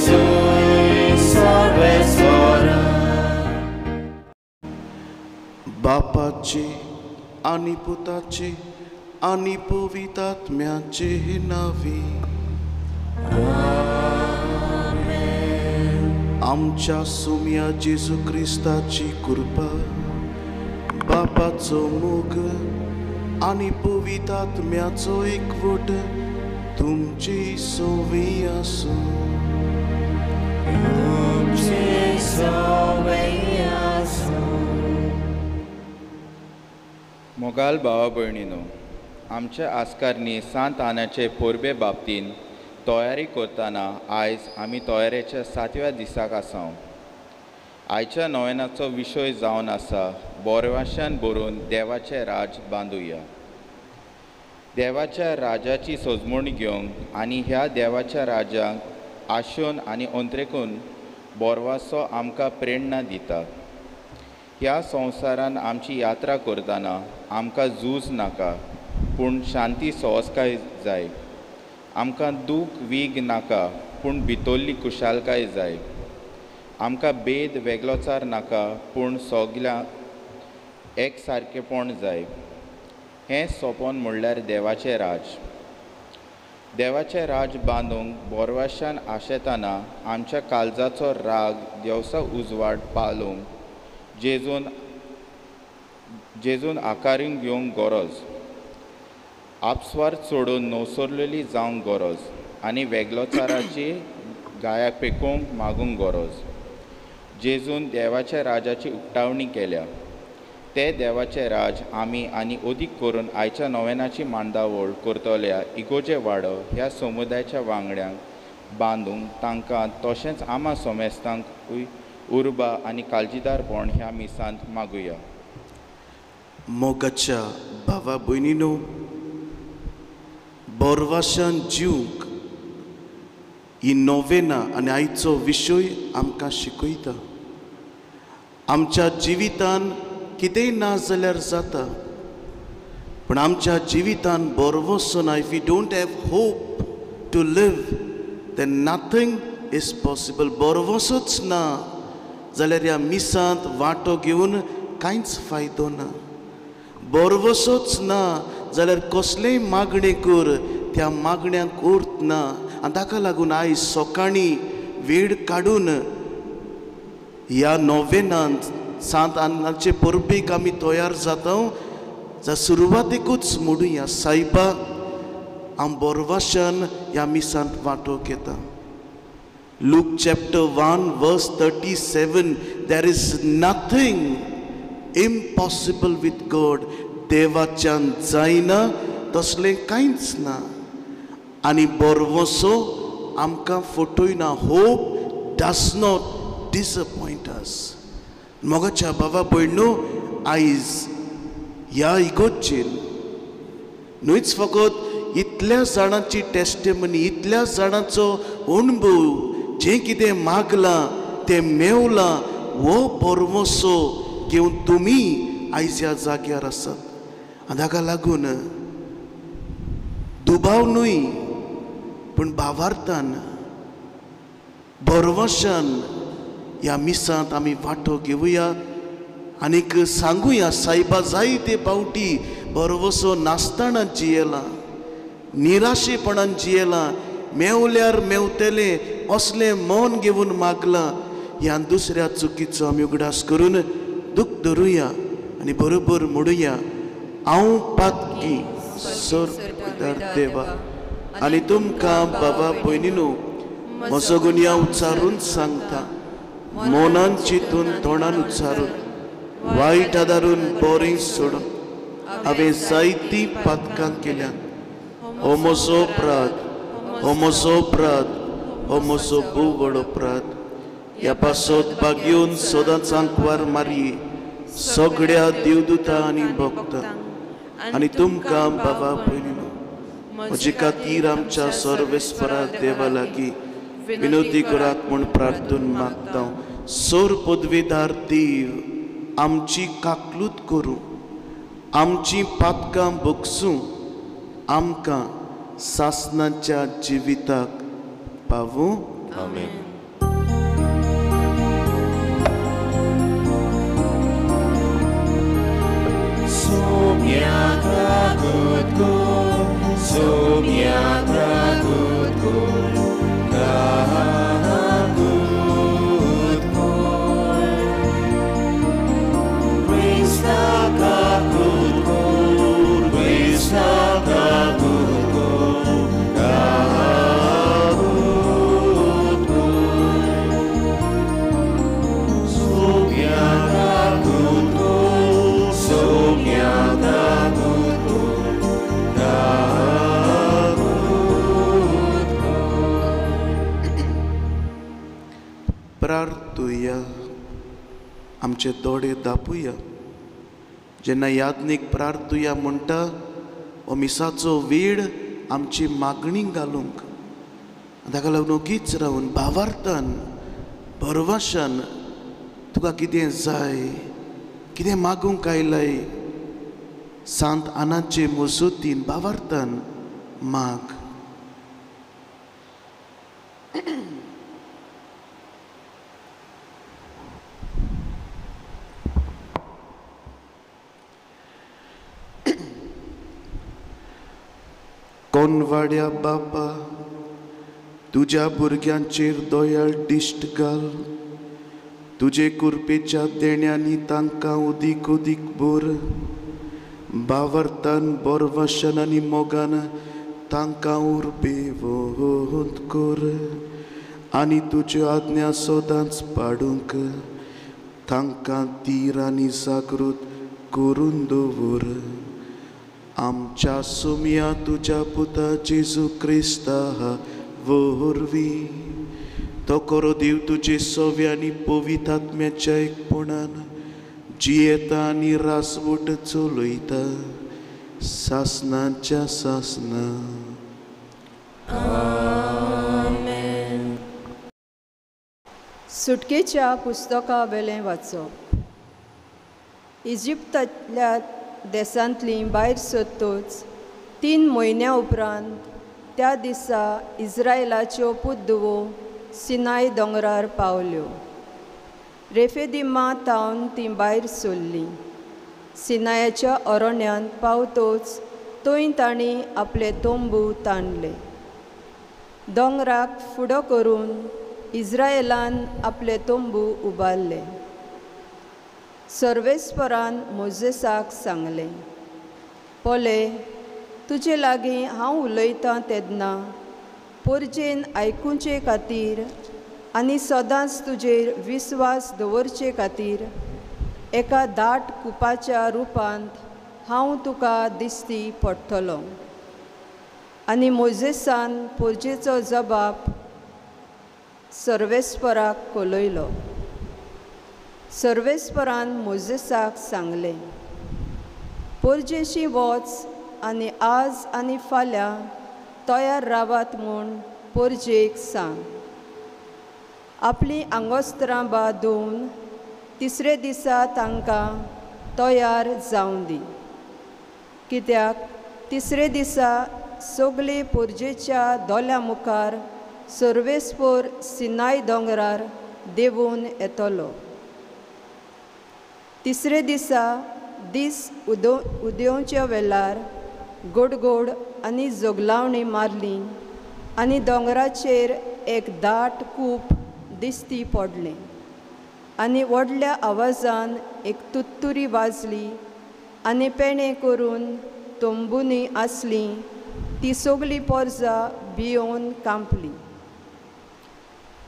जेजूय सर्वेस्परा. बापाचे आनी पुताचे आनी पवित्र आत्म्याचे नांवे आमच्या सुम्या जेजू क्रिस्ताची कृपा, बापाचो मोग आनी पवित्र आत्म्याचो एकवट तुमची सोवी आसूं. तुमची सोवी आसूं. मोगाल भावा भयणीनो, आमच्या आस्कारनी सांत आनाचे परबे बाबतीन तयारी करतना आयज आमी तयारेच्या सातव्या दिसाक आसा. आयच्या नोवेनाचो विशय जावन आसा बोरवाशान भरून देवाचें राज बांदुया. देवाच्या राजाची सजमण घेवंक आनी ह्या देवाच्या राजाक आशोन आनी अंत्रेकून बोरवासो आमकां प्रेरणा दिता. ह्या संवसारान आमची यात्रा करतना आमकां झूज नाका, पूण शांती सहजकाय जाय. आमकां दूख वीग नाका, पूण भितरली खुशालकाय जाय. आमकां भेद वेगळोचार नाका, पूण सगळ्यांक एक सारकेपण जाय. हें सोंपण म्हणल्यार देवाचें राज. देवाचें राज बांदूंक बोरवाशान आशेतना आमच्या काळजाचो राग देवसा उजवाड पालोवंक जेजून आकारून घेवंक गरज, आपस्वार सोडून नवसरलेली जावंक गरज आनी वेगळोचाराची गायाक पेकोवंक मागूंक गरज. जेजून देवाच्या राजाची उक्तावणी केल्या. ते देवाचें राज आमी आनी अदीक करून आयच्या नोवेनाची मांडावळ करतल्या इगोजे वाडो ह्या समुदायाच्या वांगड्यांक बांदूंक तांकां तशेंच आमा सोमेस्तांकूय उर्बा आनी काळजीदारपण ह्या मिसांत मागुया. मोगाच्या भावा भयणीनो, बोरवाशान जिवंक ही नोवेना आनी आयचो विशय आमकां शिकयता. आमच्या जिवितान कितेंय ना जाल्यार जाता, पूण आमच्या जिवितान बोरवसो ना. If you don't have hope to live then nothing is possible. बोरवसोच ना जाल्यार ह्या मिसांत वांटो घेवन कांयच फायदो ना. बोरवसोच ना जाल्यार कसलेय मागणें कर, त्या मागण्यांक अर्थ ना. आनी ताका लागून आयज सकाळीं वेळ काडून ह्या नोवेनांत सांत आनाचे परबेक आमी तयार जाता. जा सुरवातेकूच म्हणुया, सायबा हांव बोरवाशान ह्या मिसांत वांटो घेता. Luke chapter 1 verse 37, there is nothing impossible with God. देवाच्यान जायना तसलें कांयच ना. आनी बोरवसो आमकां फटयना. Hope does not disappoint us. मोगाच्या बाबा भयणो, आयज ह्या इगोचेर न्हयच फकत इतल्या जाणांची टेस्टिमनी, इतल्या जाणांचो अणभव, जें कितें मागलां तें मेवलां, हो बोरवसो घेवन तुमी आयज ह्या जाग्यार आसात. आनी ताका लागून दुबाव न्हय पूण भावार्थान बोरवशान ह्या मिसांत आमी वांटो घेवया आनीक सांगुया, सायबा जायते पावटी बोरवसो नासतना जियेला, निराशेपणान जियेला, मेवल्यार मेवतलें असलें मन घेवन मागलां. ह्या दुसऱ्या चुकीचो आमी उगडास करून दूख धरुया आनी बरोबर म्हणुया, हांव पातकी सर देवा आनी तुमकां बाबा भयणीनो म्हजो गुन्यांव उच्चारून सांगता, मनान चिंतून तोंडान उच्चारून वायट आदारून बरें सोडून हांवें जायतीं पातकां केल्यात. हो म्हजो अपराध, हो म्हजो अपराध, हो म्हजो भोव व्हड अपराध. ह्या पासत भाग्योन सदांच आंकवार मारये सगळ्या देवदूता आनी भक्तां आनी तुमकां बाबा भयणीनो म्हजे खातीर आमच्या सर्वेस्परा देवा लागीं विनोदी करात म्हूण प्रार्थून मागता. सोर पदवेदार देव आमची काकलूत करूं, आमची पातकां बगसूं, आमकां सासनाच्या जिविताक पावूं. आमेन. Sumya kakutko, sumya kakutko, kakutko. Krista kakutko, Krista kakutko, kakutko. Sumya kakutko, sumya kakutko, kakutko. प्रार्थुया, आमचे दोळे दापुया. जेन्ना याज्ञीक प्रार्थुया म्हणटा, हो मिसाचो वेळ आमची मागणी घालूंक, ताका लागून ओगीच रावन भावार्थान भरवशान तुका कितें जाय, कितें मागूंक आयलाय, सांत आनाचे मजतीन भावार्थान माग. कोनवाड्या बापा, तुज्या भुरग्यांचेर दोयाळ दिश्ट घाल, तुजे कुरपेच्या देण्यांनी तांकां उदीक उदीक भर, भावार्थान बोरवाशन आनी मोगान तांकां उर्बेवंत कर आनी तुज्यो आज्ञा सदांच पाडूंक तांकां धीर आनी जागृत करून दवर. आमच्या सुमया तुज्या पुता जेजू क्रिस्ता वरवीं तो करो देव तुजे सव्या आनी पवित्र आत्म्याच्या एकपणान जियेता आनी रासवट चलयता सासनाच्या सासना. आमेन. सुटकेच्या पुस्तका वेलें वाचप. इजिप्तांतल्या देशांतलीं भायर सरतच 3 म्हयन्या उपरांत त्या दिसा इस्रायलाच्यो पुतधुवो सिनाय दोंगरार पावल्यो. रेफेदिमा तावन तीं भायर सरलीं. सिनायाच्या अरण्यांत पावतोच थंय तांणी आपले तंबू ताणले. दोंगराक फुडो करून इस्रायलान आपले तंबू उबारले. सर्वेस्परान मोजेसाक सांगलें, पळय, तुजे लागीं हांव उलयतां तेन्ना पोरजेन आयकुचे खातीर आनी सदांच तुजेर विस्वास दवरचे खातीर एका दाट कुपाच्या रुपांत हांव तुका दिश्टी पडटलो. आनी मोजेसान पोरजेचो जबाब सर्वेस्पराक कळयलो. सर्वेस्परान मोजेसाक सांगलें, पोरजेशी वच आनी आज आनी फाल्यां तयार रावात म्हूण पोरजेक सांग. आपलीं आंगोस्त्रां बा धुवन तिसरे दिसा तांकां तयार जावं दी, कित्याक तिसरे दिसा सगळी पोरजेच्या दोल्या मुखार सर्वेस्पर सिनाय दोंगरार देंवून येतलो. तिसरे दिसा दीस उदेवच्या वेळार गोडगोड आनी जोगलावणी मारली आनी दोंगराचेर एक दाट कूप दिश्टी पडलें आनी व्हडल्या आवाजान एक तुत्तुरी वाजली आनी पेणे करून तंबुनी आसली ती सगळी पोरजा भियोवन कांपली.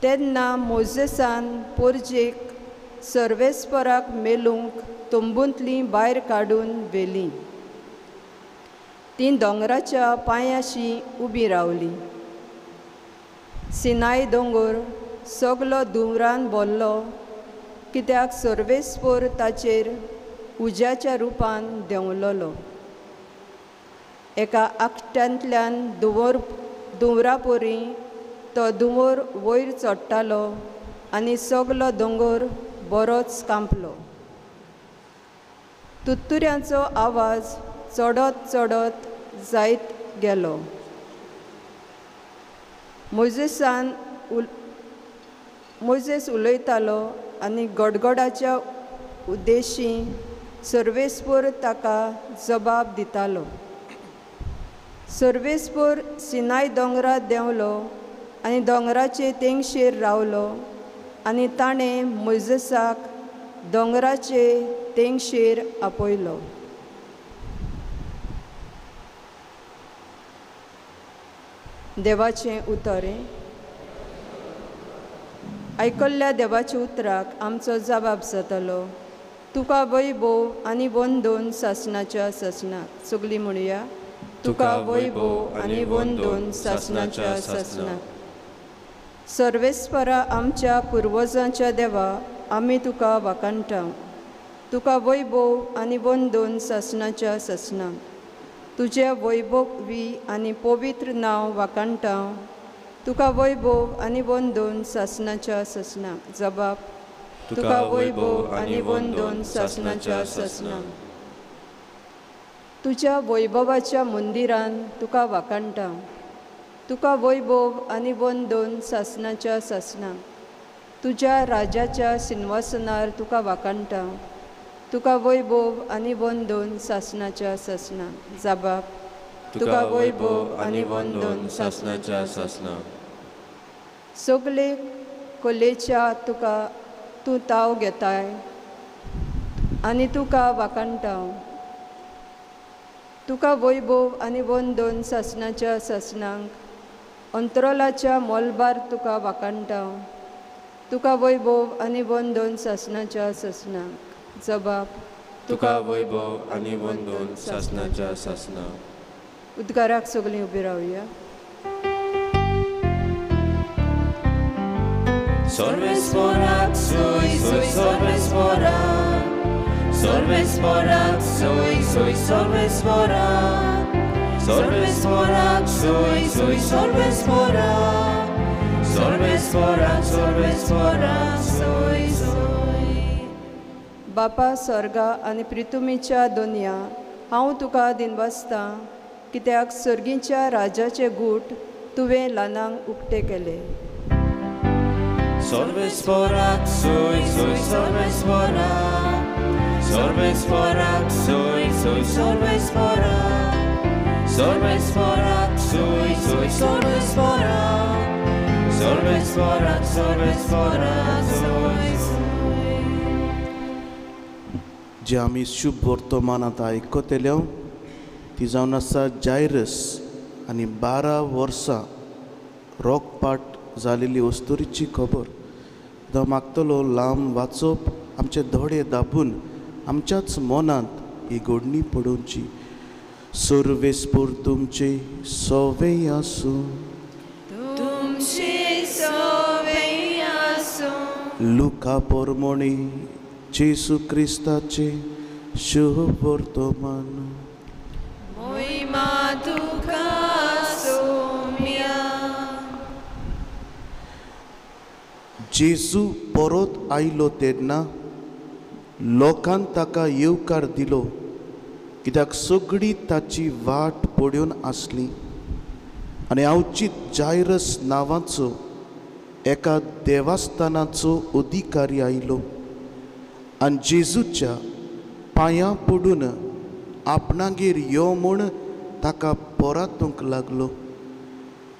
तेन्ना मोजेसान पोरजेक सर्वेस्पराक मेलूंक तंबूंतलीं भायर काडून व्हेलीं. तीं दोंगराच्या पांयाशी उबीं रावलीं. सिनाय दोंगर सगलो धुंवरान भरलो, कित्याक सर्वेस्पर ताचेर उज्याच्या रुपान देंवलोलो. एका आकट्यांतल्यान धुंवरा परी तो धुंवर वयर चडटालो आनी सगलो दोंगर बरोच कांपलो. तुत्तुऱ्यांचो आवाज चडत चडत जायत गेलो. मोजेस उलयतालो आनी गडगडाच्या उद्देशी सर्वेस्पोर ताका जबाब दितालो. सर्वेस्पोर सिनाय दोंगरार देंवलो आनी दोंगराचे तेंगशेर रावलो आनी ताणें मोयजेसाक दोंगराचे तेंगशेर आपयलो. देवाचें उतर. आयकल्ल्या देवाच्या उतराक आमचो जबाब जातलो. तुका वैभव आनी वंदन सासणाच्या सासणाक. सगळीं म्हणया, तुका वैभव आनी वंदन सासणाच्या सासणाक. सर्वेस्परा आमच्या पुर्वजांच्या देवा, आमी तुका वाखाणटा. तुका वैभव आनी वंदन सासणाच्या सासणाक. तुजें वैभवी आनी पवित्र नांव वाखाणटा. तुका वैभव आनी वंदन सासणाच्या सासणाक. जबाब, तुका वैभव आनी वंदन सासणाच्या सासणाक. तुज्या वैभवाच्या मंदिरान तुका वाखाणटा. तुका वैभव आनी वंदन सासणाच्या सासणाक. तुज्या राजाच्या सिंहासनार तुका वाखाणटा. तुका वैभव आनी वंदन सासणाच्या सासणाक. जबाब, तुका वैभव आनी वंदन सासणाच्या सासणाक. सगळे कोलेच्या तुका तूं ताव घेताय आनी तुका वाखाणटा. तुका वैभव आनी वंदन सासणाच्या सासणाक. अंतरोलाच्या मोलबार तुका वाखाणटा. तुका वैभव आनी वंदन सासणाच्या सासणाक. जबाब, तुका वैभव आनी वंदन सासणाच्या सासणाक. उद्गाराक सगळीं उबी रावया. सर्वेस्पोराक सोय सोय सर्वेस्पोराक, सर्वेस्पोराक सोय सोय सर्वेस्पोराक, सर्वेस्पोराक सोय सोय सर्वेस्पोराक, सर्वेस्पोराक सर्वेस्पोराक सोय सोय. बापा स्वर्गा आनी प्रितुमीच्या दोनया, हांव तुका दिनवासतां कित्याक सर्गीच्या राजाचे गूट तुवें ल्हानांक उक्ते केले. सर्वेस्पोराक सोय सोय सर्वेस्पोराक, सर्वेस्पोराक सोय सोय सर्वेस्पोराक, सर्वेस्पोराक सोय सोय सर्वेस्पोराक, सर्वेस्पोराक सर्वेस्पोराक सोय सोय. जे आमी शुभ वर्तमानांत आयकतले ती जावन आसा जायरस आनी 12 वर्सां रोखपाट जालेली अस्तुरीची खबर. तो मागतलो लांब वाचप आमचे दोळे दाबून आमच्याच मनांत ही घडणी पडोवची. सर्वेस्पोर तुमचे सवे आसूं. तुमचे सवे आसूं. लुका पोरमोणी जेजू क्रिस्ताचे शुभ वर्तमान. मोहिमा तुका सोम्या. जेजू परत आयलो तेन्ना लोकान ताका येवकार दिलो कित्याक सगळी ताची वाट पडून आसली. आनी अवचीत जायरस नांवाचो एका देवस्थानाचो अधिकारी आयलो आनी जेजूच्या पांयां पडून आपणागेर यो म्हूण ताका परातूंक लागलो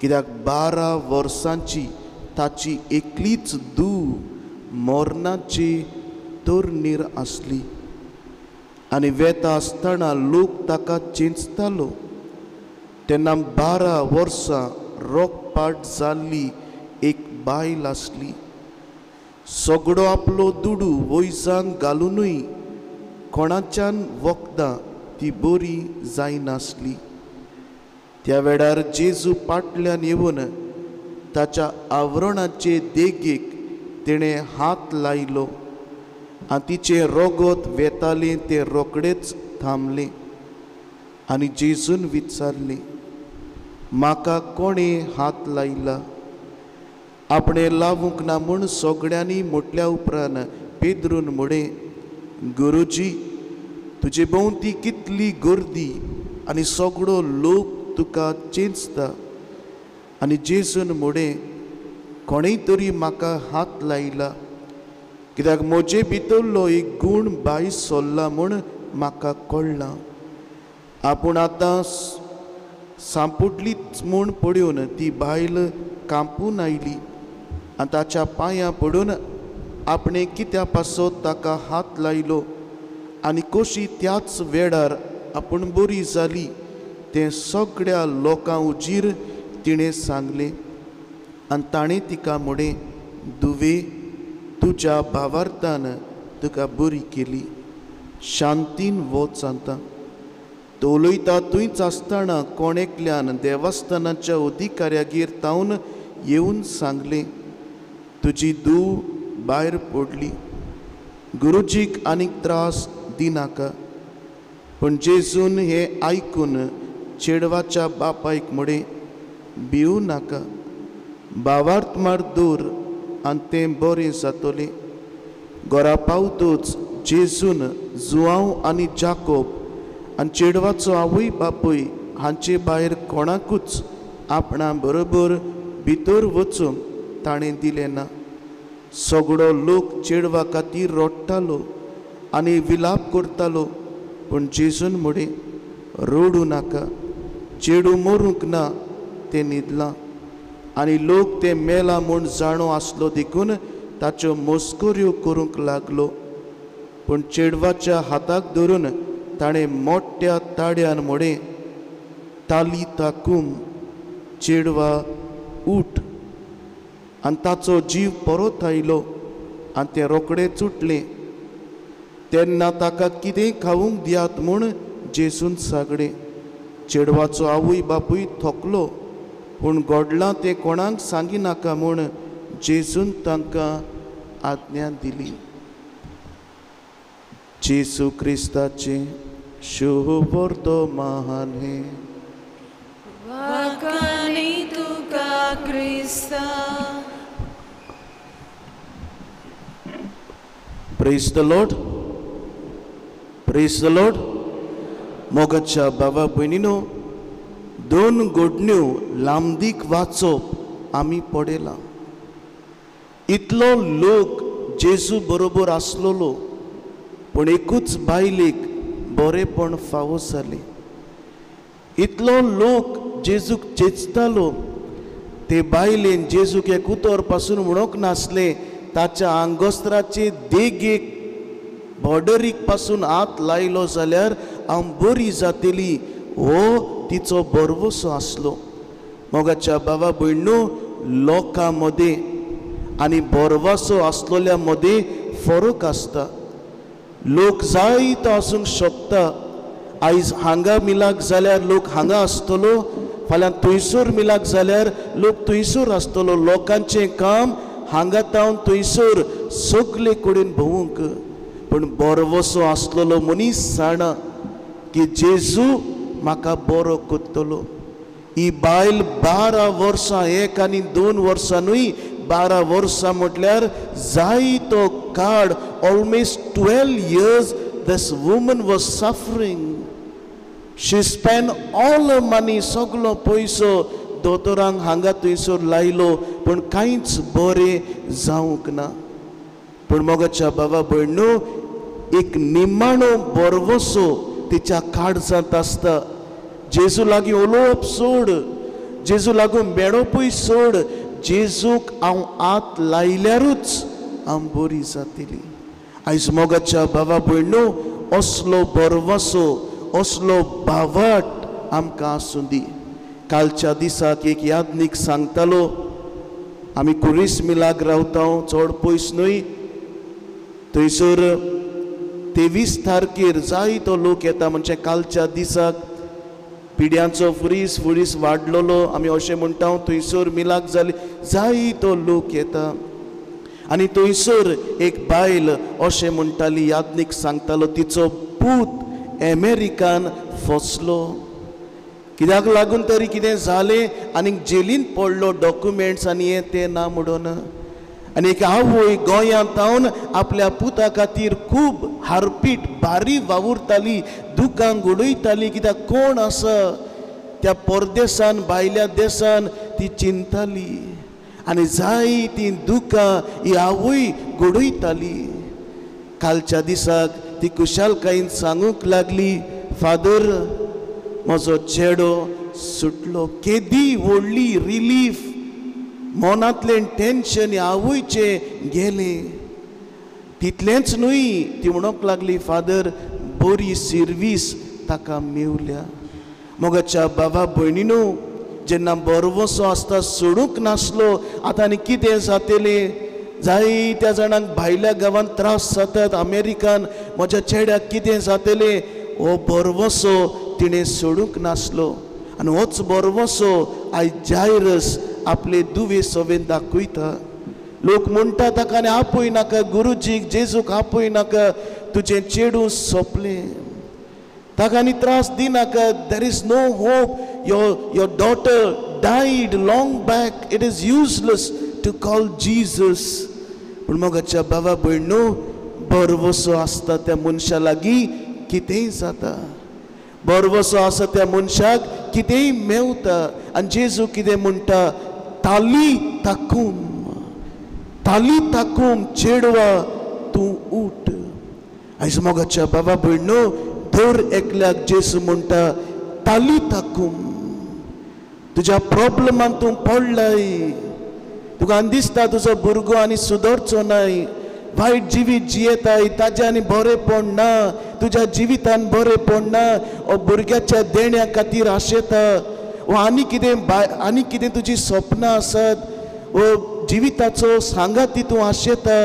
कित्याक 12 वर्सांची ताची एकलीच धूव मरणाची तरणीर आसली. आनी वेता आसतना लोक ताका चेंचतालो. तेन्ना 12 वर्सां रोखपाट जाल्ली एक बायल आसली. सगळो आपलो दुडू वैजांक घालुनूय कोणाच्यान वखदां ती बरी जायनासली. त्या वेळार जेजू पाटल्यान येवन ताच्या आवरणाचे देगेक तिणें हात लायलो आनी तिचें रगत वेतालें तें रोखडेंच थांबलें. आनी जेजून विचारलें, म्हाका कोणें हात लायला? आपणें लावूंक ना म्हूण सगळ्यांनी म्हटल्या उपरांत पेद्रून म्हळें, गुरुजी, तुजे भोंवती कितली गर्दी आनी सगळो लोक तुका चेंचता. आनी जेजून म्हळें, कोणेय तरी म्हाका हात लायला कित्याक म्हजे भितरलो एक गूण भायर सरला म्हूण म्हाका कळ्ळां. आपूण आतां सांपुटलीच म्हूण पळोवन ती बायल कांपून आयली आनी ताच्या पांयां पडून आपणें कित्या पासत ताका हात लायलो आनी कशी त्याच वेळार आपूण बरी जाली तें सगळ्या लोकां उजीर तिणें सांगलें. आनी ताणें तिका म्हणलें, दुवे, तुज्या भावार्थान तुका बरी केली, शांतीन वच आतां. तो उलयता थंयच आसतना कोण एकल्यान देवस्थानाच्या अधिकाऱ्यागेर तावन येवन सांगलें, तुजी धूव भायर पडली, गुरुजीक आनीक त्रास दिनाका. पूण जेजून हें आयकून चेडवाच्या बापायक म्हणलें, भिवू नाका, भावार्थ मार दवर आनी तें बरें जातलें. घरा पावतूच जेजून जुआंव आनी जाकोब आनी चेडवाचो आवय बापूय हांचे भायर कोणाकूच आपणा बरोबर भितर वचूंक ताणें दिलें ना. सगळो लोक चेडवा खातीर रडटालो आनी विलाप करतालो. पूण जेजून म्हणलें, रडूं नाका, चेडूं मरूंक ना, तें न्हिदलां. आनी लोक तें मेलां म्हूण जाणो आसलो देखून ताच्यो मस्कऱ्यो करूंक लागलो. पूण चेडवाच्या हाताक धरून ताणें मोठ्या ताड्यान म्हणलें, ताली ताकूम, चेडवा उठ. आनी ताचो जीव परत आयलो आनी तें रोखडें चुटलें. तेन्ना ताका कितें खावंक दियात म्हूण जेजून सांगलें. चेडवाचो आवय बापूय थकलो, पूण घडलां तें कोणाक सांगिनाका म्हूण जेजून तांकां आज्ञा दिली. जेजू क्रिस्ताचें शुभवर्तमान हें. वाखाणी तुका क्रिस्ता. Praise the Lord, praise the Lord. मोगाच्या बाबा भयणीनो, दोन घडण्यो लांबदीक वाचप आमी पळयलां. इतलो लोक जेजू बरोबर आसलेलो, पूण एकूच बायलेक बरेपण फावो जालें. इतलो लोक जेजूक चेंचतालो, ते बायलेन जेजूक एक उतर पासून म्हणूंक नासलें. ताच्या आंगोस्त्राचे देगेक बॉर्डरीक पासून हात लायलो जाल्यार हांव बरी जातली, हो तिचो भरवसो आसलो. मोगाच्या बाबा भयणू, लोकां मदें आनी भरवसो आसलेल्या मदें फरक आसता. लोक जायतो आसूंक शकता. आयज हांगा मिलाक जाल्यार लोक हांगा आसतलो, फाल्यां थंयसर मिलाक जाल्यार लोक थंयसर आसतलो. लोकांचें काम हांगा तावन थंयसर सगले कडेन भोंवूंक. पूण भरवसो आसलेलो मनीस जाणा की जेजू म्हाका बरो करतलो. ही बायल 12 वर्सां, 1 आनी 2 वर्सां न्हय, 12 वर्सां म्हटल्यार जायतो काळ, almost 12 years this woman was suffering. She spent all her money, सगलो पयसो दोतोरांक हांगा थंयसर लायलो, पूण कांयच बरें जावंक ना. पूण मोगाच्या बाबा भयणू, एक निमाणो भरवसो तिच्या काळजांत आसता. जेजू लागीं उलोवप सोड, जेजू लागून मेळोवपूय सोड, जेजूक हांव हात लायल्यारूच हांव बरी जातली. आयज मोगाच्या बाबा भयणू, असलो भरवसो, असलो भावाट आमकां आसूं दी. कालच्या दिसाक एक यादनीक सांगतालो, आमी कुरीस मिलाक रावता, चड पयस न्हय, थंयसर 23 तारखेर जायतो लोक येता. म्हणजे कालच्या दिसाक पिड्यांचो फुरीस फुरीस वाडलेलो, आमी अशें म्हणटा, थंयसर मिलाक जाली, जायतो लोक येता. आनी थंयसर एक बायल अशें म्हणटाली, यादनीक सांगतालो, तिचो पूत अमेरिकान फसलो, कित्याक लागून तरी कितें जालें आनी जेलीन पडलो, डॉक्युमेंट्स आनी हें तें ना म्हणून. आनी एक आवय गोंयांत तावन आपल्या पुता खातीर खूब हारपीट भारी वावुरताली, दुकां उडयताली, कित्याक कोण आसा त्या परदेसान, भायल्या देसान ती चिंताली आनी जाय ती दुकां ही आवय घडयताली. कालच्या दिसाक ती खुशालकायेन सांगूंक लागली, फादर म्हजो चेडो सुटलो. केदी व्हडली रिलीफ, मनांतलें टेन्शन आवयचें गेलें. तितलेंच न्हय, ती म्हणूंक लागली, फादर बरी सिर्वीस ताका मेवल्या. मोगाच्या बाबा भयणीनो, जेन्ना बरवसो आसता सोडूंक नासलो, आतां आनी कितें जातलें? जायत्या जाणांक भायल्या गांवांत त्रास जातात, अमेरिकान म्हज्या चेड्याक कितें जातलें? हो बरवसो तिणें सोडूंक नासलो आनी होच बरवसो आयज जायरस आपले दुवे सवेन दाखयता. लोक म्हणटा ताका आनी आपय नाका, गुरुजीक जेजूक आपय नाका, तुजें चेडूं सोंपलें, ताका आनी त्रास दिनाका, there is no hope, your daughter died long back, it is useless to call Jesus. पूण मोगाच्या बाबा भयणो, बरवसो आसता त्या मनशा लागीं कितेंय जाता, बरवसो आसा त्या मनशाक कितेंय मेवता. आनी जेजू कितें म्हणटा? ताली ताकूम, ताली ताकूम चेडवा तूं उठ. आयज मोगाच्या बाबा भयणो, दर एकल्याक जेजू म्हणटा ताली ताकूम, तुज्या प्रॉब्लमान तूं पडलाय, तुका आनी दिसता तुजो भुरगो आनी सुदरचो नाय, वायट जिवीत जियेताय, ताजें आनी बरेंपण ना, तुज्या जिवितान बरेंपण ना, ओ भुरग्याच्या देण्या खातीर आशेता, वो आनी कितें आनी कितें तुजी सपनां आसात, वो जिविताचो सांगाती तूं आशेता,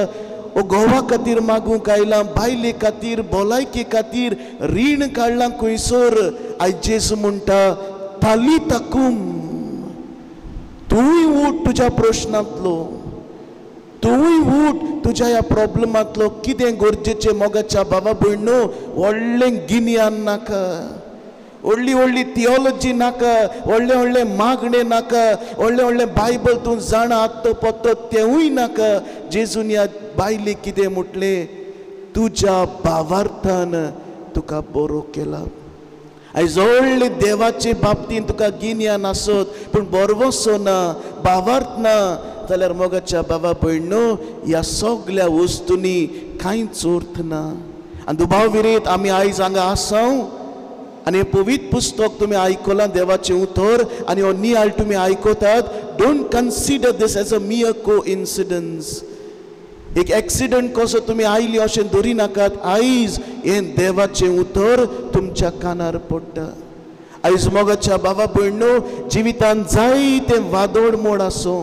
वो घोवा खातीर मागूंक आयलां, बायले खातीर, भलायके खातीर रीण काडलां खंयसर. आयज जेजू म्हणटा ताली ताकूम, तूंय उठ तुज्या प्रश्नांतलो, तूंय उठ तुज्या ह्या प्रॉब्लमांतलो. कितें गरजेचें मोगाच्या बाबा भयणो, व्हडलें गिन्यान नाका, व्हडली व्हडली थियोलॉजी नाका, व्हडलें व्हडलें मागणें नाका, व्हडलें व्हडलें बायबल तूं जाणा आत्तो पत्तो तेवूय नाका. जेजून ह्या बायलेक कितें म्हटलें? तुज्या भावार्थान तुका बरो केला. आयज व्हडले देवाचे बाबतीन तुका गिन्यान आसत पूण बरवसो ना, भावार्थ ना, जाल्यार मोगाच्या बाबा भयणो, ह्या सगल्या वस्तूंनी कांयच अर्थ ना. आनी दुबाव विरेत आमी आयज हांगा आसाव आनी हें पवित्र पुस्तक तुमी आयकलां, देवाचें उतर, आनी हो नियाळ तुमी आयकतात. Don't consider this as a mere coincidence, एक एक्सिडंट कसो तुमी आयली अशें धरी नाकात. आयज हें देवाचें उतर तुमच्या कानार पडटा. आयज मोगाच्या बाबा भयणो, जिवितान जायतें वादोड मोड आसूं,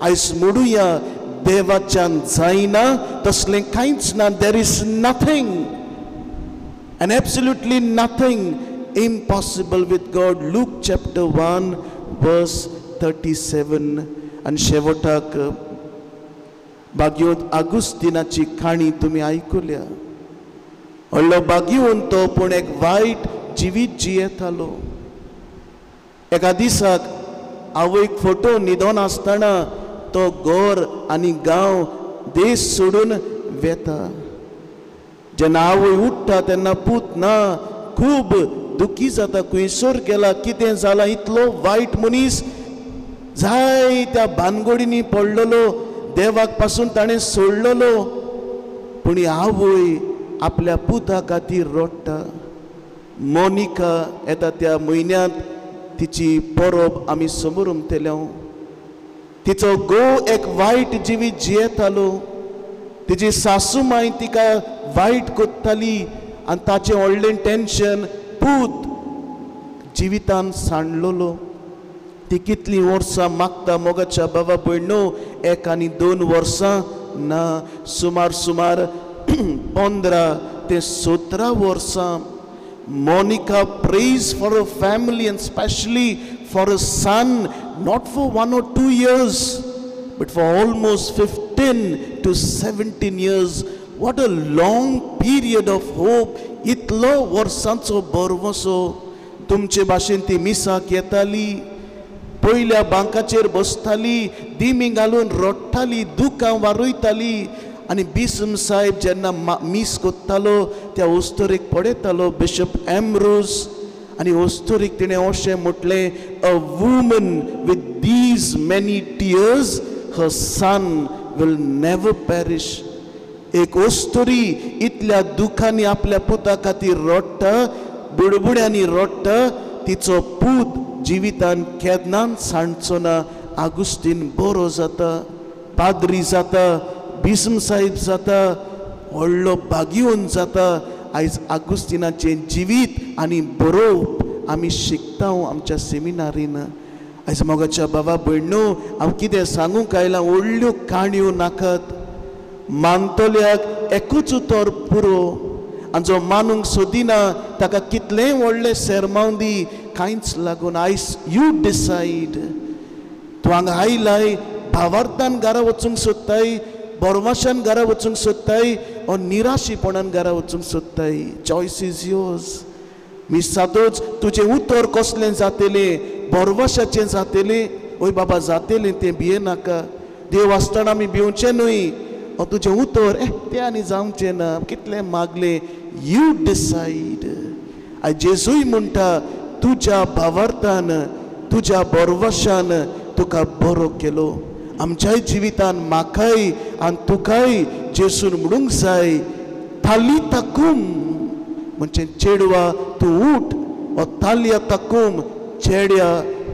आयज म्हणुया देवाच्यान जायना तसलें कांयच ना. There is nothing and absolutely nothing impossible with God. Luke chapter 1 verse 37. आनी शेवटाक बागयोत आगुस्तिनाची काणी तुमी आयकुल्या. व्हडलो बागयोन तो पूण एक वायट जिवीत जियेतालो. एका दिसाक आवयक फोटो न्हिदोन आसतना तो घर आनी गांव देश सोडून वेता. जेन्ना आवय उठ्ठा तेन्ना पूत ना, खूब दुखी जाता, खंयसर गेला, कितें जालां, इतलो वायट मनीस जाय त्या भानगडींनी पडलेलो, देवाक पासून ताणें सोडलेलो. पूण आवय आपल्या पुता खातीर रडटा. मोनिका येता त्या म्हयन्यांत तिची परब आमी समोर उमतले. तिचो घोव एक वायट जिवीत जियेतालो, तिची सासू माय तिका वायट कोत्ताली आनी ताचें व्हडलें टेन्शन, पूत जिवितान सांडलेलो. ती कितलीं वर्सां मागता मोगाच्या बाबा भयणो, 1 आनी 2 वर्सां ना, सुमार सुमार 15 ते 17 वर्सां. Monica prays for a family and specially for a son, not for 1 or 2 years but for almost 15 to 17 years. What a long period of hope. इतलो वर्सांचो भरवसो. तुमचे भाशेन ती मिसाक येताली, पयल्या बांकाचेर बसताली, दिमी घालून रडटाली, दुकां वारयताली. आनी बिसम साहेब जेन्ना मीस कोत्तालो त्या ओस्तोरीक पळयतालो, बिशप एम्ब्रोज, आनी ओस्तोरीक तिणें अशें म्हटलें, a woman with these many tears her son will never perish. एक अस्तुरी इतल्या दुखांनी आपल्या पुता खातीर रडटा, बुडबुड्यांनी रडटा, तिचो पूत जिवितान केन्नाच सांडचो ना. आगुस्तीन बरो जाता, पाद्री जाता, बिस्म साहेब जाता, व्हडलो भाग्यवंत जाता. आयज आगुस्तिनाचें जिवीत आनी बरोवप आमी शिकता आमच्या सेमिनारीन. आयज मोगाच्या बाबा भयणो, हांव कितें सांगूंक आयलां, व्हडल्यो काणयो नाकात. मानतल्याक एकूच उतर पुरो, आनी जो मानूंक सोदिना ताका कितलेंय व्हडलें सेरमांव दी, कांयच लागून. आयज you decide. तूं हांगा आयलाय भावार्थान घरा वचूंक सोदताय, बोरवाशान घरा वचूंक सोदताय, ओ निराशीपणान घरा वचूंक सोदताय. Choice is yours. मिसातूच तुजें उतर कसलें जातलें, बोरवाशाचें जातलें? ओय बाबा जातलें तें भिये नाका. देव आसतना आमी भिवचें न्हय. ओ तुजें उतर तें आनी जावचें ना, कितलें मागलें. You decide. आयज जेजूय म्हणटा तुज्या भावार्थान, तुज्या बोरवाशान तुका बरो केलो. आमच्याय जिवितान म्हाकाय आनी तुकाय जेसून म्हणूंक जाय, थाली ताकूम म्हणजे चेडवा तूं उठ, ओ तालया ताकूम चेड्या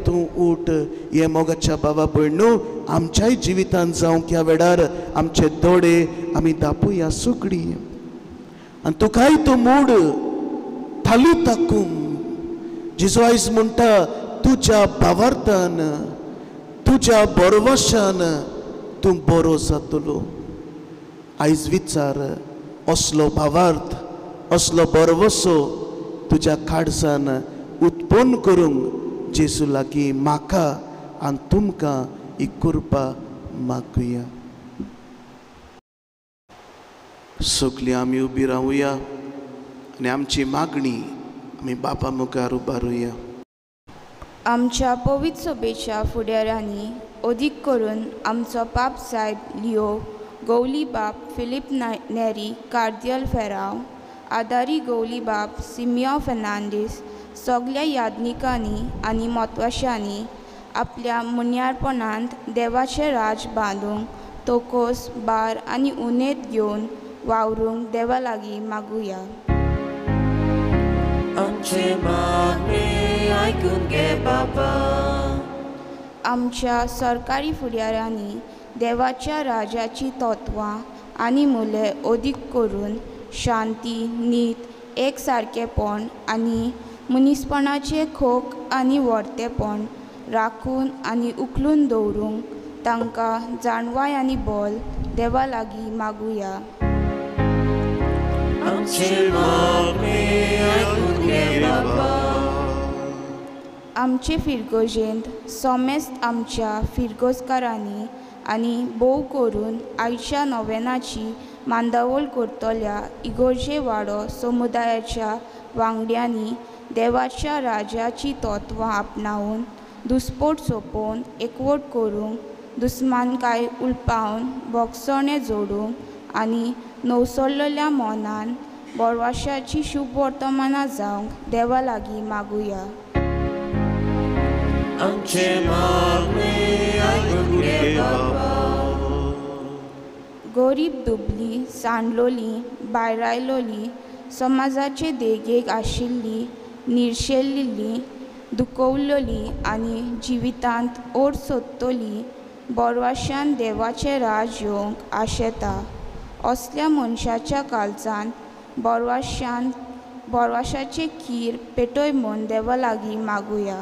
तूं उठ. हे मोगाच्या बाबा भयणो, आमच्याय जिवितान जावंक ह्या वेळार आमचे दोळे आमी दापुया सुकडी आनी तुकाय तूं मूड थाली ताकूम. जेजू आयज म्हणटा तुज्या भावार्थान, तुज्या बोरवाशान तूं बरो जातलो. आयज विचार, असलो भावार्थ, असलो बरवसो तुज्या काळजान उत्पन्न करूंक जेजू लागीं म्हाका आनी तुमकां ही कृपा मागुया. सगळीं आमी उबी रावुया आनी आमची मागणी आमी बापा मुखार उबारुया. आमच्या पवित्र सभेच्या फुडाऱ्यांनी अदीक करून आमचो पाप साहेब लिओ गौली बाप फिलीप नेरी कार्दियल फेराव, आदारी गौली बाप सिमियो फेर्नांडीस, सगल्या याज्ञिकांनी आनी म्हत्वाशांनी आपल्या मुन्यारपणांत देवाचें राज बांदूंक तोकोस बार आनी उनेद घेवन वावरूंक देवा लागीं मागुया. आमचे मागणें आयकून घे बाबा. आमच्या सरकारी फुडाऱ्यांनी देवाच्या राजाची तत्वां आनी मुले अदीक करून शांती, नीत, एकसारकेपण आनी मनीसपणाचें खोक आनी व्हरतेपण राखून आनी उखलून दवरूंक तांकां जाणवाय आनी बल देवा लागीं मागुया. आमचे मागणें आयकून घे बाबा. आमचे फिरगोजेंत सोमेस्त आमच्या फिरगोजकारांनी आनी भोव करून आयच्या नोवेनाची मांदावळ करतल्या इगोर्जे वाडो समुदायाच्या वांगड्यांनी देवाच्या राजाची तत्वां आपणावन दुस्पोट सोंपोवन एकवट करूंक, दुस्मानकाय उलपावन भोगसणें जोडूंक आनी नवसरलेल्या मनान बोरवाशाची शुभ वर्तमानां जावंक देवा लागीं मागुया. आमचे मागणें आयकून घे बाबा. गरीब, दुबली, सांडलोली, भायरायलोली, समाजाचे देगेक आशिल्ली, निर्शेल्ली, दुखवल्ली आनी जिवितांत ओड सोदतली बोरवाशान देवाचें राज येवंक आशेता. असल्या मनशाच्या काळजान बोरवाशान बोरवाशाचें खीर पेटय म्हूण देवा लागीं मागुया.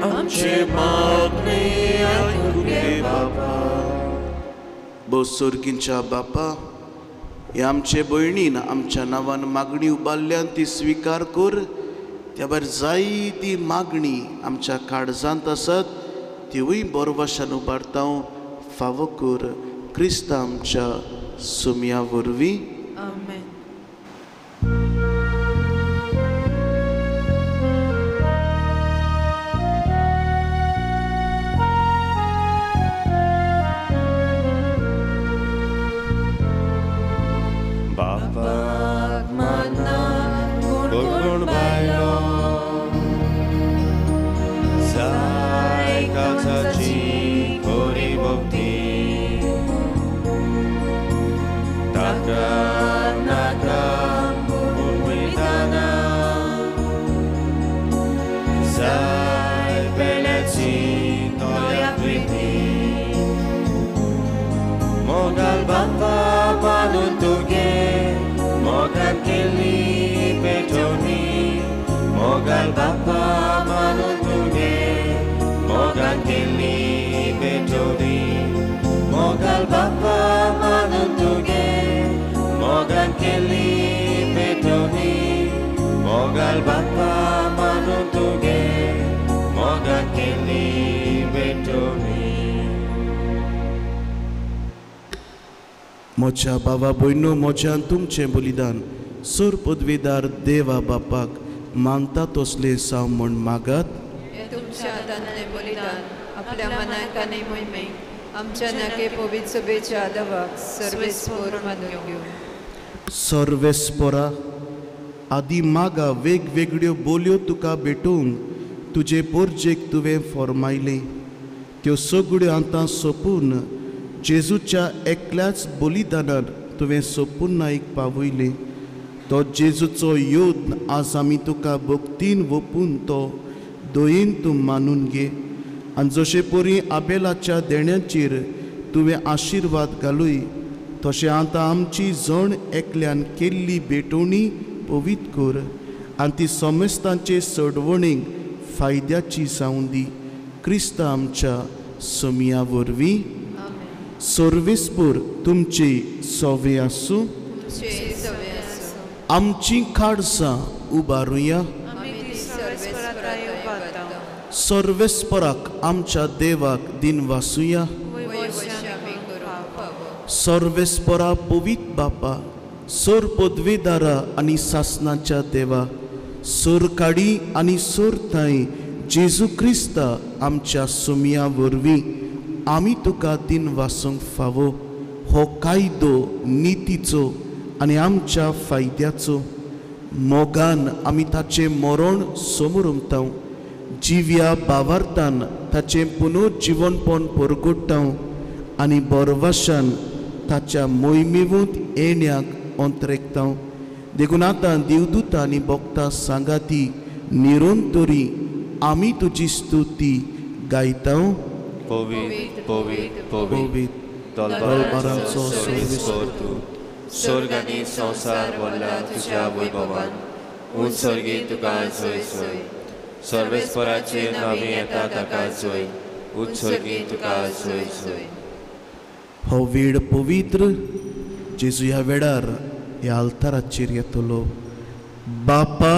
आमचे मागणें आयकून घे बाबा. बोसोर्गींच्या बापा, हे आमचे भयणीन आमच्या नांवान मागणी उबारल्यान ती स्विकार कर. त्या भायर जायती मागणी आमच्या काळजांत आसत तिवूय बोरवाशान उबारता फावो कर. क्रिस्त आमच्या सुमया वरवीं. आमेन. बापाक मानना कोण कोण बायलो जाय काळजाची खरी भक्ती, बापा मानून तुगे मोगान केल्ली भेटवणी. मोगाल बापा मानून तुगे मोगान केल्ली भेटवणी. मोगाल बापा मानून तुगे मोगान केल्ली भेटवणी. म्हज्या बाबा भयणो, म्हज्यान तुमचें बलिदान सूर पदवीदार देवा बापाक मानता तसलें साव म्हूण मागात. तुमच्या हातांतलें बलिदान आपल्या मनाक आनी मोहिमेक आमच्या नाके पवित्र सभेच्या आदावाक सर्वेस्पोर मानून घेवं. सर्वेस्पोरा आदी मागा वेगवेगळ्यो बोलयो तुका भेटोवंक तुजे पोरजेक तुवें फॉर्मायलें. त्यो सगळ्यो आतां सोंपून जेजूच्या एकल्याच बलिदानान तुवें सोपुर्णाईक पावयलें. तो जेजूचो योद्ध आज आमी तुका भक्तीन वोपून तो दयेन तूं मानून घे. आनी जशे परी आबेलाच्या देण्याचेर तुवें आशिर्वाद घालूय तशें आतां आमची जण एकल्यान केल्ली भेटवणी पवित्र कर आनी ती समेस्तांचे सोडवणीक फायद्याची जावं दी. क्रिस्त आमच्या सोमिया वरवीं. सर्वेस्पोर तुमची सवे आसूं. आमची खाडसां उबारुया. सर्वेस्पराक आमच्या देवाक दिन वासुया. सर्वेस्परा पवित्र बापा, सोर पदवेदारा आनी सासनाच्या देवा, सोर काडी आनी सोर थांय जेजू क्रिस्ता आमच्या सोमिया वरवीं आमी तुका दिन वासूंक फावो. हो कायदो नितीचो आनी आमच्या फायद्याचो. मोगान आमी ताचें मरण समोर उमताव, जिव्या बावार्थान ताचें पुनर्जिवनपण परगोडटाव आनी बरवाशान ताच्या मोहिमेवंत येण्याक अंतरेकताव. देखून आतां देवदूता आनी भक्ता सांगाती निरंतरी आमी तुजी स्तुती गायताव. पवित्र पवित्र पवित्र दलबारांचो सर्वेस्पोर तूं, स्वर्ग आनी संवसार भरला तुज्या वैभवान. उंच स्वर्गी तुका जय जय. सर्वेस्पराचे नांवी येता ताका जय. उंच स्वर्गी तुका जय जय. हो वेळ पवित्र जेजू ह्या वेळार ह्या आल्ताराचेर येतलो. बापा,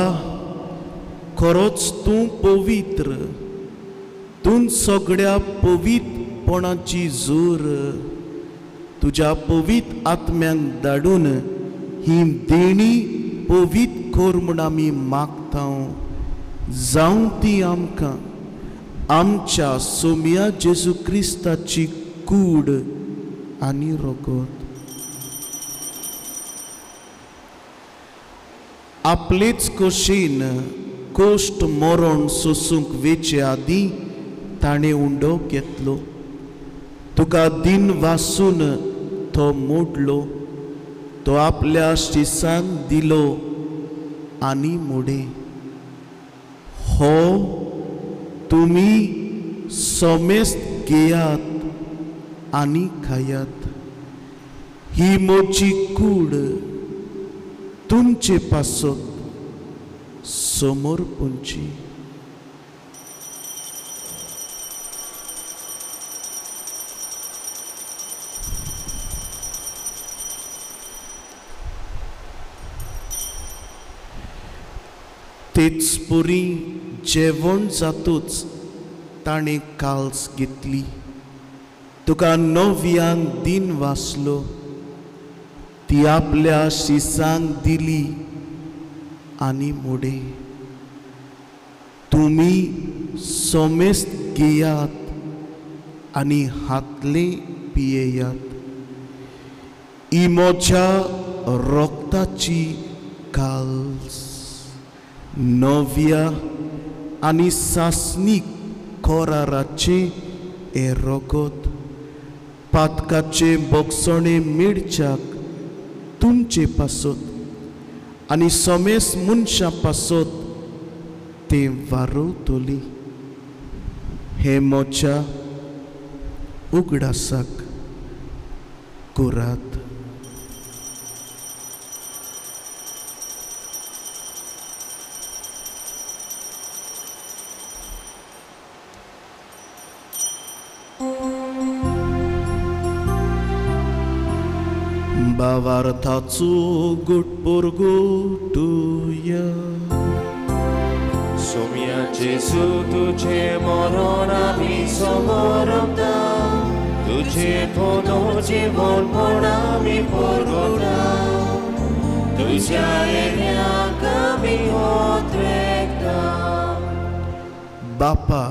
खरोच तूं पवित्र, तूं सगळ्या पवित्रपणाची जोर. तुज्या पवित्र आत्म्यांक धाडून ही देणी पवित्र कर म्हूण आमी मागता. जावं ती आमकां आमच्या सोमिया जेजू क्रिस्ताची कूड आनी रगत. आपलेच कशेन कोश्ट मरण सोसूंक वेचे आदीं ताणें उंडो घेतलो. तुका दिन वासून तो मोडलो, तो आपल्या शिसांक दिलो आनी मोडे, हो तुमी समेस्त घेयात आनी खायात. ही म्हजी कूड तुमचे पासत समर्पणची. तेच परी जेवण जातूच ताणें काल्स घेतली, तुका नव्यांक दिन वाचलो, ती आपल्या शिसांक दिली आनी मोडे, तुमी समेस्त घेयात आनी हातले पियेयात. ही म्हज्या रक्ताची काल्स नव्या आनी सासणीक कराराचें हें रगत पातकाचे बोगसणे मेळच्याक तुमचे पासत आनी समेस्त मनशां पासत तें वारवतली. हें म्हज्या उगडासाक करात. भावार्थाचो गुटपुरगुटुया. सोम्या जेसू तुझे मरण आमी समरता, तुझे पोनो जीवनपण आमी परगटा, तुझ्या येण्याक आमी ओत्रेकता. बापा,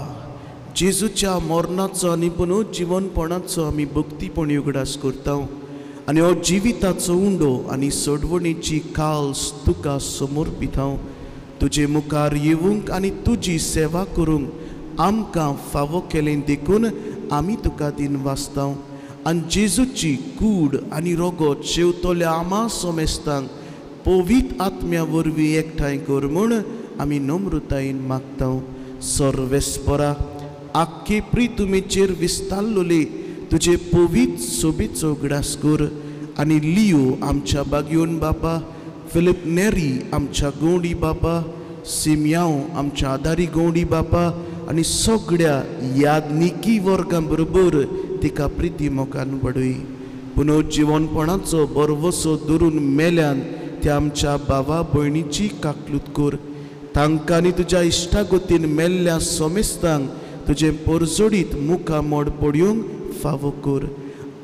जेजूच्या मरणाचो आनी पुनर्जिवनपणाचो आमी भक्तीपणी उगडास करता आनी हो जिविताचो उंडो आनी सोडवणेची काल्स तुका समर्पिता. तुजे मुखार येवंक आनी तुजी सेवा करूंक आमकां फावो केलें देखून आमी तुका दिन वाचता. आनी जेजूची कूड आनी रोगोत शेवतल्या आमा सोमेस्तांक पवित्र आत्म्या वरवीं एकठांय कर म्हूण आमी नम्रतायेन मागता. सर्वेस्परा, आख्खे प्रितुमेचेर विस्तारलोले तुजे पवित्र सोबीचो उगडास कर आनी लियो आमच्या बागयोन बापा, फिलीप नेरी आमच्या गौडी बापा, सिमयांव आमच्या आदारी गौडी बापा आनी सगळ्या यादनिकी वर्गां बरोबर तिका प्रिती मोगान वाडय. पुनर्जिवनपणाचो बरवसो धरून मेल्यान त्या आमच्या भावा भयणीची काकलूत कर. तांकां आनी तुज्या इश्टागतीन मेल्ल्या सोमेस्तांक तुजें परजोडीत मुखामोड पडयूंक फावो कर.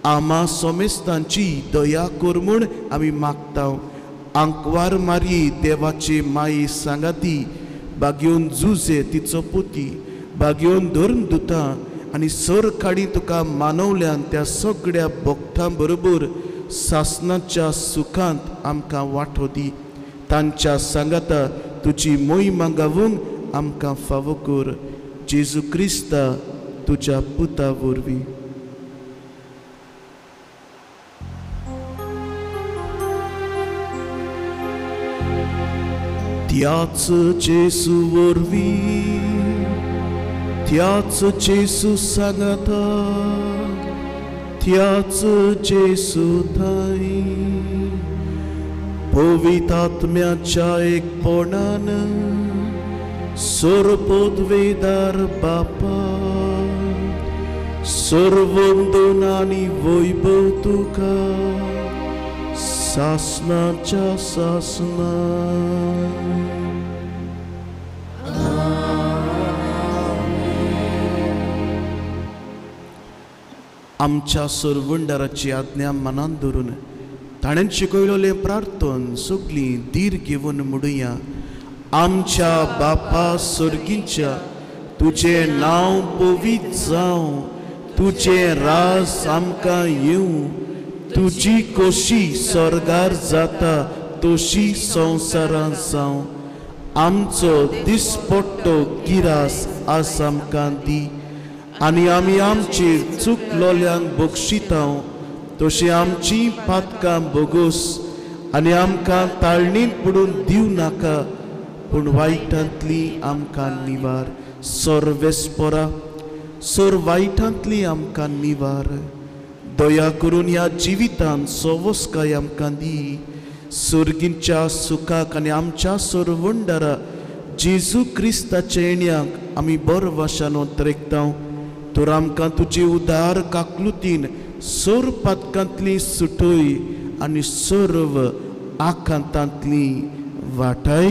आमा सोमेस्तांची दया कर म्हूण आमी मागता. आंकवार मारी देवाची माई सांगाती, बागयोन जुजे तिचो पोती, बागयोन धर्म दुता आनी सर काडी तुका मानवल्यान त्या सगळ्या भक्तां बरोबर सासनाच्या सुखांत आमकां वांटो दी. तांच्या सांगाता तुजी मोहिमा गावूंक आमकां फावो कर. जेजू क्रिस्ता तुज्या पुता वरवीं. त्याच जेजू वरवीं, त्याच जेजू सांगाता, त्याच जेजू थांय पवित्र आत्म्याच्या एकपणान सर्वपदवेदार बापा, सर्वंदन आनी वैभव तुका सासनाच्या सासना. आमच्या सरवंडाराची आज्ञा मनान धरून ताणें शिकयलें प्रार्थन सगळीं धीर घेवन म्हणुया. आमच्या बापा सर्गीच्या, तुजें नांव पवित्र जावं, तुजें राज आमकां येवं, तुजी कोशी स्वर्गार जाता तशी संवसारांत जावं. आमचो दिसपट्टो गिरास आज आमकां दी आनी आमी आमचेर चुकलोल्यांक बक्षिता तशी आमची पातकां बोगोस आनी आमकां ताळणींत पडून दिवं नाका, पूण वायटांतली आमकां निवार. सर्वेस्परा, सर वायटांतली आमकां निवार. दया करून ह्या जिवितांत सवस्काय आमकां दी. सर्गींच्या सुखाक आनी आमच्या सरवंडारा जेजू क्रिस्ताच्या येण्याक आमी बरवाशान ओतरेकता. तर आमकां तुजी उदार काकलुतीन सर्व पातकांतली सुटय आनी सर्व आकांतांतली वाटाय.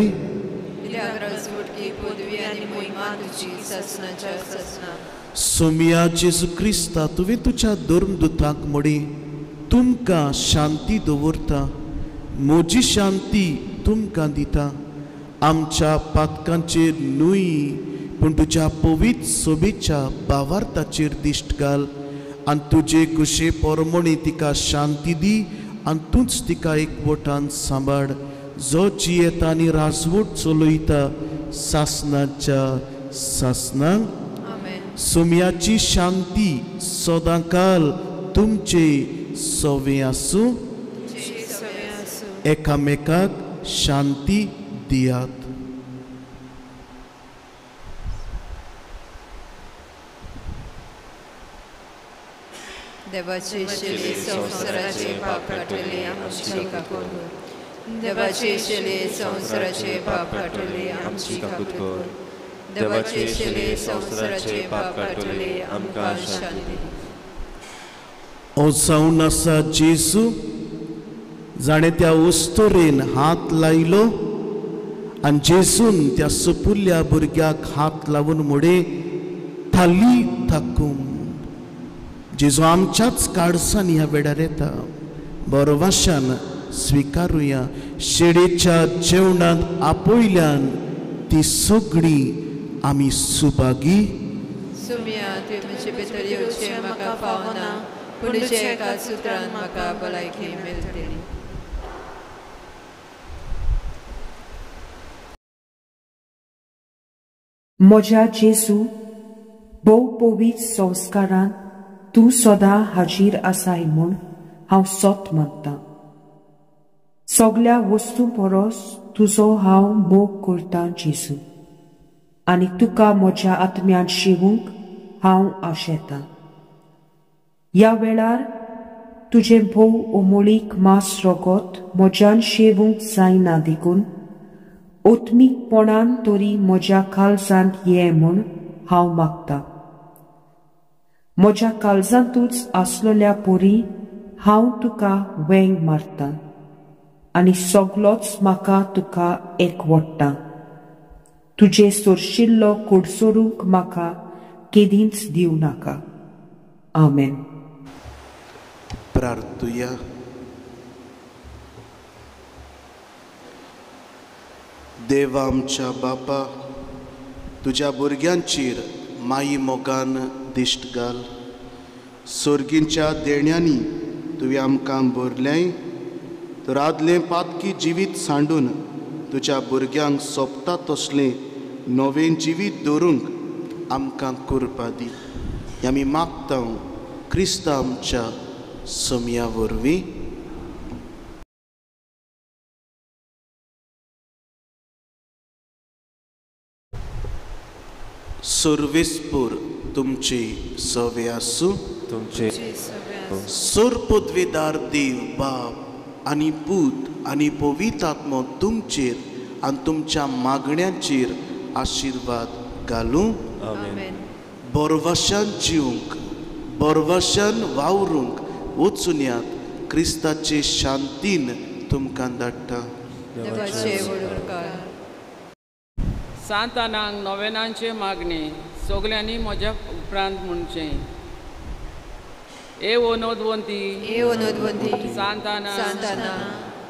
सोमिया जेजू क्रिस्ता, तुवें तुज्या धर्मदुतांक म्हळी, तुमकां शांती दवरता, म्हजी शांती तुमकां दिता. आमच्या पातकांचेर न्हय पूण तुज्या पवित्र सोबेच्या भावार्थाचेर दिश्ट घाल आनी तुजे कुशे पोरमणी तिका शांती दी आनी तूंच तिका एकवटान सांबाळ, जो जियेता आनी राजवट चलयता सासनाच्या सासनाक. सोम्याची शांती सदांकाल तुमचे सवे आसूं. एकामेकाक शांती दियात. देवाचे शेले संवसाराचे पाप काडटले आमची काकूत कर. देवाचे शेले संवसाराचे पाप काडटले आमची काकूत कर. देवाचे शिले संवसाराचे पाप काडटले, आमकां शांती दी. ओ जावन आसा जेजू जाणें त्या उस्तोरेन हात लायलो आनी जेजून त्या सुपुल्ल्या भुरग्याक हात लावन मुडे थाली थाकूम. जेजू आमच्याच काळसांनी ह्या वेळार येता. बरवाशान स्विकारुया. शेडेच्या जेवणांत आपयल्यान ती सगळी आमी सुभागी. सुम्या तुवें म्हजे भितर येवचें म्हाका फावना, पूण तुज्या एका सुत्रान म्हाका भलायकी मेळटली. म्हज्या जेजू, भोव पवित्र संस्कारान तूं सदां हाजीर आसाय म्हूण हांव सत मानतां. सगल्या वस्तू परस तुजो हांव मोग करतां जेजू, आनी तुका म्हज्या आत्म्यान शिवूंक हांव आशेतां. ह्या वेळार तुजें भोव उमळीक मांस रगत म्हज्यान शेवूंक जायना देखून आत्मीकपणान तरी म्हज्या काळजांत ये म्हूण हांव मागतां. म्हज्या काळजांतूच आसलेल्या परी हांव तुका वेंग मारतां आनी सगलोच म्हाका तुका एकवडटा. तुजें सोरशिल्लो कुडसरूंक म्हाका केदींच दिवं नाका. आमेन. प्रार्थुया. देवा आमच्या बापा, तुज्या भुरग्यांचेर माई मोगान दिश्ट घाल. सोर्गींच्या देण्यांनी तुवें आमकां भरलें तर आदलें पातकी जिवीत सांडून तुज्या भुरग्यांक सोबता तसलें नवें जिवीत दवरूंक आमकां कृपा दी. आमी मागता क्रिस्त आमच्या सोमया वरवीं. सर्वेस्पूर तुमची सवे आसूं. तुमचे सोरपदवेदार देव बाप आनी पूत आनी पवित्र आत्मो तुमचेर आनी तुमच्या मागण्यांचेर आशिर्वाद घालूं. आमेन. बरवाशान जिवंक, बरवाशान वावरूंक वचुन्यात. क्रिस्ताचे शांतीन तुमकां धाडटा. सांतानांक नोवेनांचे मागणे सगल्यांनी म्हज्या उपरांत म्हणचें. ए ओनोदवंती, ए ओनोदवंती, सांताना, सांताना,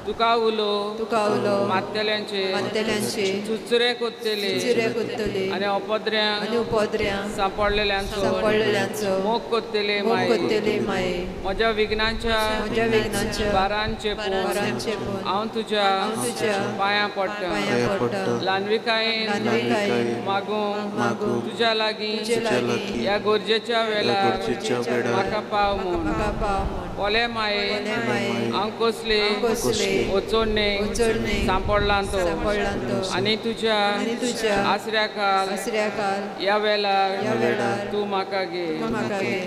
तुका उलो, तुका उलो, मात्तल्यांचे, मात्तल्यांचे, चुचुरे कोत्तले, चुचुरे कोत्तले, आनी उपद्र्यांक, आनी उपद्र्यांक सांपडलेल्यांचो, सांपडलेल्यांचो मोग कोत्तले मोग माये, कोत्तले माये, म्हज्या विघ्नांच्या, म्हज्या विघ्नांच्या बारांचे बारांचे पूण हांव तुज्या, हांव तुज्या पांयां पडटा. पांयां पडटा. ल्हानविकायेन, ल्हानविकायेन मागूंक, मागूंक तुज्या लागीं, तुज्या लागीं ह्या गरजेच्या वेळार वेळार म्हाका पाव म्हूण. म्हाका पाव म्हूण. ओले माये, ओले माये, हांव कसले, कसले वचोडणे वचोडणे सांपडलां तो, सांपडलां तो, आनी तुज्या, आनी तुज्या आसऱ्याखाल, आसऱ्याखाल ह्या वेळार, ह्या वेळार तूं म्हाका घे. तूं म्हाका घे.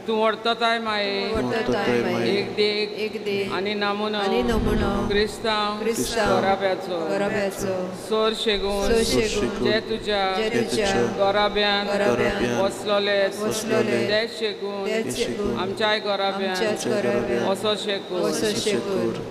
तूं व्हरतताय माये, व्हरतताय माये, एक देख, एक देख, आनी नमुनो, आनी नमुनो, क्रिस्तांव, क्रिस्तांव गोराब्याचो, गोराब्याचो, सोर शेगून, सोर शेगून, जे तुज्या, जे तुज्या गोराब्यान, गोराब्यान वसलोले, वसलोले, ते शेगून, ते शेगून, आमच्याय गोराब्यान, आमच्याच गोराब्यान, असो शेकूर, असो शेकूर,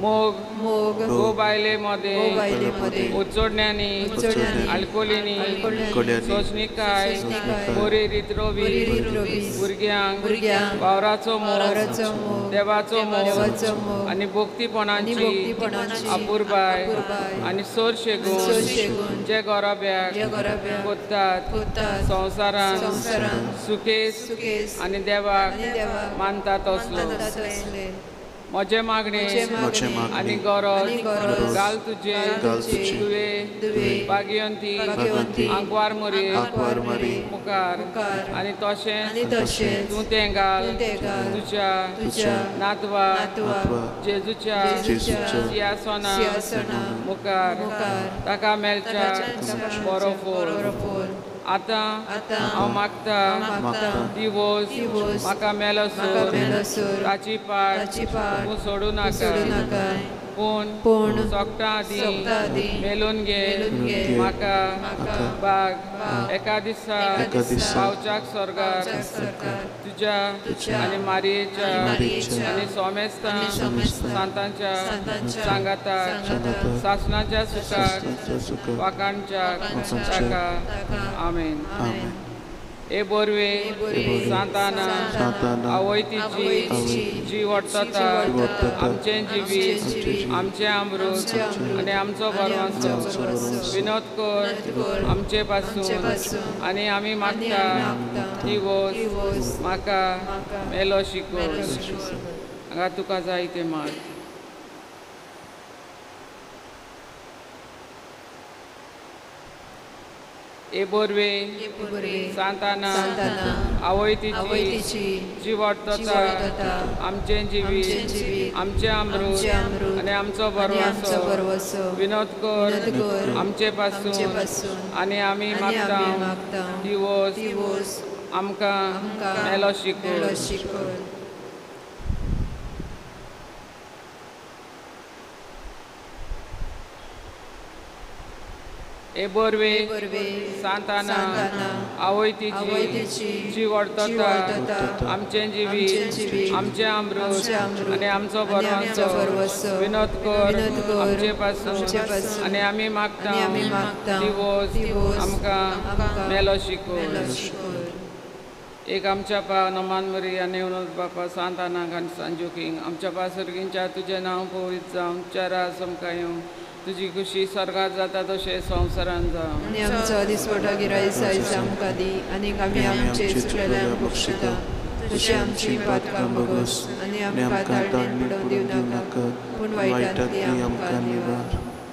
मोग, मोग, गो बायले मदें, गो बायले मदें, उचोडण्यांनी, उचोडण्यांनी, आलकोलिनी, आलकोलिनी, सोजनिकाय, सोजनिकाय, बरी रीत रोवी, बरी रीत रोवी, भुरग्यांक, भुरग्यांक, वावराचो मोग, वावराचो मोग, देवाचो मोग, देवाचो मोग, आनी भक्तीपणाची, आनी भक्तीपणाची अपुरबाय, अपुरबाय, आनी सोर शेगून, सोर शेगून, जे गोराब्याक, जे गोराब्याक, कोत्तात, कोत्तात, संवसारान, संवसारान, सुकेस, सुकेस, आनी देवाक, आनी देवाक, मानतात तसलो. मानतात तसले. म्हजें मागणें म्हजें मागणें आनी गरज आनी गरज घाल तुजें, घाल तुजें, तुवें, तुवें, भाग्यवंती, भाग्यवंती, आंकवार मरे, आंकवार मरे, मुखार, मुखार, आनी तशेंच, आनी तशेंच, तूं तें घाल, तूं तें घाल, तुज्या, तुज्या, नातवा, नातवा, जेजूच्या, जेजूच्या, सिंहासना, सिंहासना, मुखार, मुखार, ताका मेळच्या, ताका बरो फोल. बरो फोल. आतां, आतां, हांव मागता, मागता, दिवोस, दिवोस, म्हाका मेलो म्हाका सोर, मेलो सोर, ताची पाट, ताची पाट, तूं सोडूं तूं सोडूं नाका. नाका. पूण पूण सोगटां आदी मेलून घे म्हाका बाग एका दिसा पावच्याक स्वर्गार तुज्या आनी मारयेच्या आनी सोमेस्तां सांतांच्या सांगाताक सासणाच्या सुखाक वाखाणच्याक ताका आमेन. ए बोरवे सांताना आवय तिची जी वडतता आमचें जिवीत आमचें अमृत आनी आमचो भरवंसो विनोद कर आमचे पासून आनी आमी मागता ती वोस म्हाका मेलो शिकोय. हांगा तुका जाय तें माग. ए बोरवे सांताना आवय तिची जी वडतता आमचें जिवीत आमचें अमृत आनी आमचो भरवंसो विनोद कर आमचे पासून आनी आमी मागता ती वोस आमकां मेलो शिकोय. ए बोरवे सांताना आवय तिची जी वडतता आमचें जिवीत आमचें अमृत आनी आमचो भरवंसो विनोद कर आमचे पासून आनी आमी मागता ती वोस आमकां मेलो शिकोय. एक आमच्या पा नमान मरी आनी विनोद बापा सांतानाक आनी सांजू किंग आमच्या पा सर्गींच्या तुजें नांव पवित्र जावं तुज्या राज आमकां येवं तुजी खुशी स्वर्गात जाता तशें संवसारान जावं. आनी आमचो दिसवटो गिरायस आयज आमकां दी आनी आमी आमचे चुकलेल्यांक बक्षिता तशें आमची पातकां भोगोस आनी आमकां ताळणी पडोवंक दिवं नाका पूण वायटांतली आमकां निवार.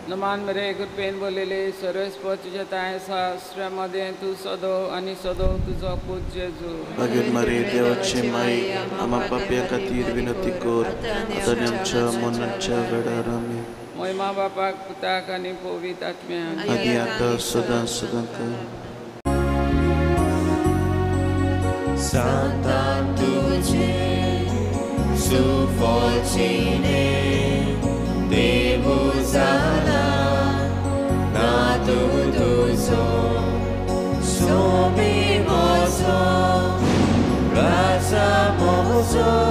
नमान मरे कृपेन बोललेले सर्वेस्पर तुज्या तांय आसा स्त्रियां मदें तूं सदो आनी सदो तुजो पूत जेजू. भाग्यवती मारी देवाची माई आमा पापया खातीर विनंती कर आतां आनी आमच्या मरणाच्या वेळार. आमेन. मोहिमा बापाक पुताक आनी पवित्र आत्म्याक आदी आतां सदां सदां काळ. सांतान तुझे सुफोचिने देवू जाला ना तूं तुजो सोमी म्हजो राजा म्हजो.